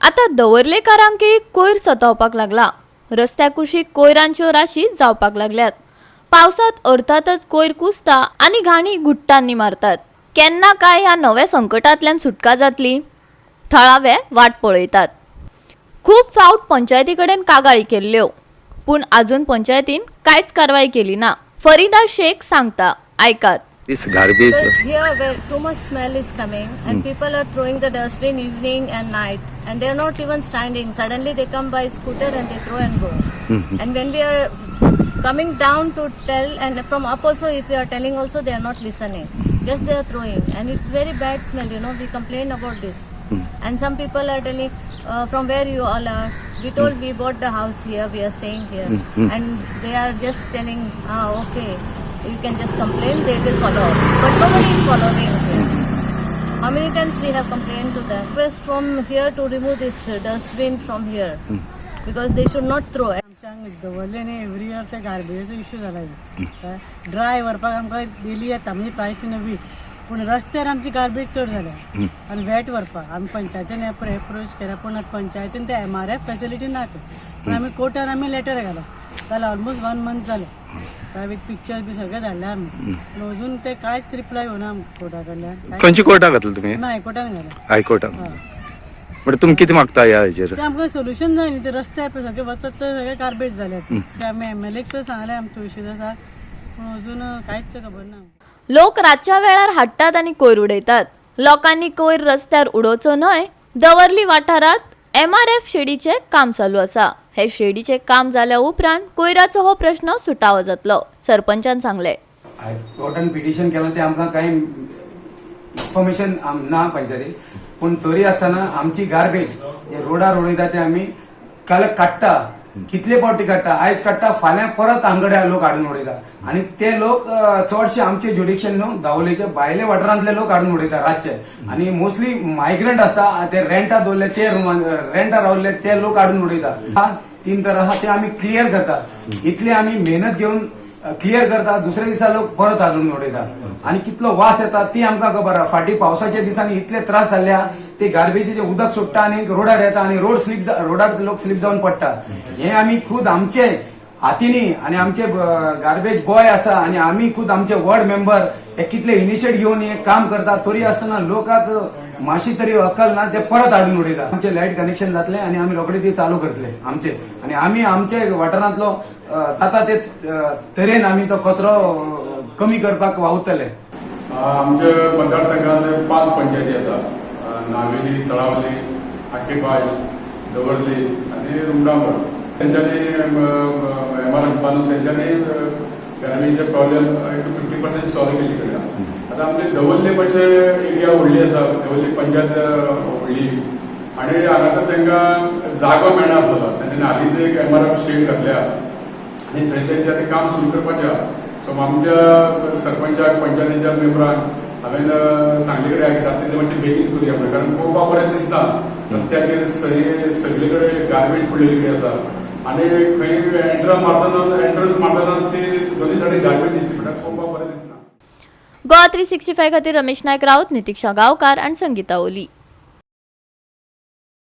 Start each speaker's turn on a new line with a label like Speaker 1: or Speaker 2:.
Speaker 1: आतां दवर्लेकारांकय कोयर सतावपाक लागला. रस्त्या कुशीक कोयरांच्यो राशी जावपाक लागल्यात. पावसांत अर्थातच कोयर कुसता आनी घाणी गुट्टांनी मारतात. केन्ना काय ह्या नव्या संकटांतल्यान सुटका जातली, थळावे वाट पळयतात. खूब फावट पंचायती कडेन कागाळी केल्ल्यो, पूण आजून पंचायतीन कांयच कारवाय केली ना. फरीदा शेख सांगता, आयकात.
Speaker 2: This garbage.
Speaker 3: Because here where too much smell is coming and people are throwing the dustbin evening and night and they are not even standing. Suddenly they come by scooter and they throw and go. And when we are coming down to tell, and from up also if we are telling also, they are not listening. Just they are throwing and it's very bad smell. We complain about this. And some people are telling, from where you all are. We told we bought the house here, we are staying here. And they are just telling, "Ah, okay, you can just complain, they will follow up." But nobody is following here. How many times we have complained to them? Request from here to remove this dustbin from here because they should not throw.
Speaker 4: आमच्या हांगा दवर्ले न्ही, every year ते गार्बेजाचो issue जाला. Dry व्हरपाक आमकां daily येता, म्हणजे twice in a week, पूण रस्त्यार आमची गार्बेज चड जाल्या आनी वेट व्हरपाक आमी पंचायतीन एप्रोच केल्या, पूण आतां पंचायतीन ते एमआरएफ फेसिलिटी ना ते. पूण आमी कोर्टान आमी लेटर घाला, जाल्यार ऑलमोस्ट वन मंथ जालें, विथ पिक्चर्स बी सगळें धाडले आमी, पूण अजून ते कांयच रिप्लाय येवना कोर्टा कडल्यान.
Speaker 2: खंयच्या कोर्टाक घातलं तुम्ही?
Speaker 4: आमी हायकोर्टान घाला.
Speaker 2: हायकोर्टान. म्हणजे तुमी कितें मागता ह्या हेजेर?
Speaker 4: ते आमकां सोल्युशन जाय न्ही. ते रस्त्यार पळय सगळे वचत तर सगळे गार्बेज जाले. ते आमी एमएलए सुद्दां सांगलें, आमचो इश्यूज आसा, पूण अजून कांयच खबर ना.
Speaker 1: लोक रातच्या वेळार हाडटात आनी कोयर उडयतात. लोकांनी कोयर रस्त्यार उडोवचो न्हय. दवर्ली वाठारांत एमआरएफ शेडीचें काम चालू आसा. हे शेडीचें काम जाल्या उपरांत कोयराचो हो प्रश्न सुटावो जातलो, सरपंचान सांगलें.
Speaker 5: हायकोर्टान पिटिशन केलां, तें आमकां कांय इन्फॉर्मेशन ना पंचायती. पूण तरी आसतना आमची गार्बेज जे रोडार उडयता ते आमी काल काडटा, कितले फावटी काडटा. आयज काडटा, फाल्यां परत आंगड्या लोक हाडून उडयता आनी ते लोक चडशे आमचे ज्युडिक्शन न्हू, दावलेचे भायले वाठारांतले लोक हाडून उडयता रातचे आनी मोस्टली मायग्रंट आसता, ते रेंटा दवरले, ते रुमान रेंटा रावले, ते लोक हाडून उडयता. हा तीन तर आहा, ते आमी क्लियर करता. इतले आमी मेहनत घेवन क्लियर करता, दुसऱ्या दिसा लोक परत हाडून उडयता आनी कितलो वास येता ती आमकां खबर आहा. फाटीं पावसाच्या दिसांनी इतले त्रास जाल्ले आहा, ते गार्बेजीचे उदक सुट्टा आनी रोडार येता आनी रोड स्लीप, रोडार लोक स्लीप जावन पडटा. हे आमी खुद आमचे हातींनी आनी आमचे गार्बेज बॉय आसा आनी आमी खुद आमचे वॉर्ड मेंबर हे कितले इनिशिएट घेवन हे काम करता. तरी आसतना लोकांक मातशी तरी अकल ना, ते परत हाडून उडयता. आमचे लायट कनेक्शन जातले आनी आमी रोखडे ती चालू करतले आमचे आनी आमी आमचे वाठारांतलो जाता ते तरेन आमी तो कचरो कमी करपाक वावुरतले.
Speaker 6: आमच्या मतदारसंघात पाच पंचायती येतात: नावेली, तळावली, आकेबाज, दवर्ली आनी रुमडामळ. तेंच्यांनी एमआरएफ बांदून तेंच्यांनी गार्बेजचे प्रॉब्लेम एक 50% सॉल्व केल्ली कडेन. आतां आमचे दवर्ली मातशे एरिया व्हडली आसा, दवर्ली पंचायत व्हडली आनी हांगासर तांकां जागो मेळनासलो. तेंच्यांनी हालींच एक एमआरएफ शेड घातल्या आनी थंय तेंचें आतां काम सुरू करपाचें आहा. सो आमच्या सरपंचाक, पंचायतीच्या मेंबरांक हांवें सांगले कडेन रात्री ते मातशें बेगीन करुया म्हणून, कारण पळोवपाक बरें दिसना. रस्त्याचेर सगळे सगळे कडेन गार्बेज पडलेली कडेन आसा आनी खंय एंट्रन्स मारतना, एंट्रन्स मारतना ती दोनी सायडीन गार्बेज दिसता म्हणल्यार पळोवपाक बरें दिसना.
Speaker 1: गोवा 365 खातीर रमेश नायक राऊत, नितिक्षा गांवकार आनी संगीता ओली.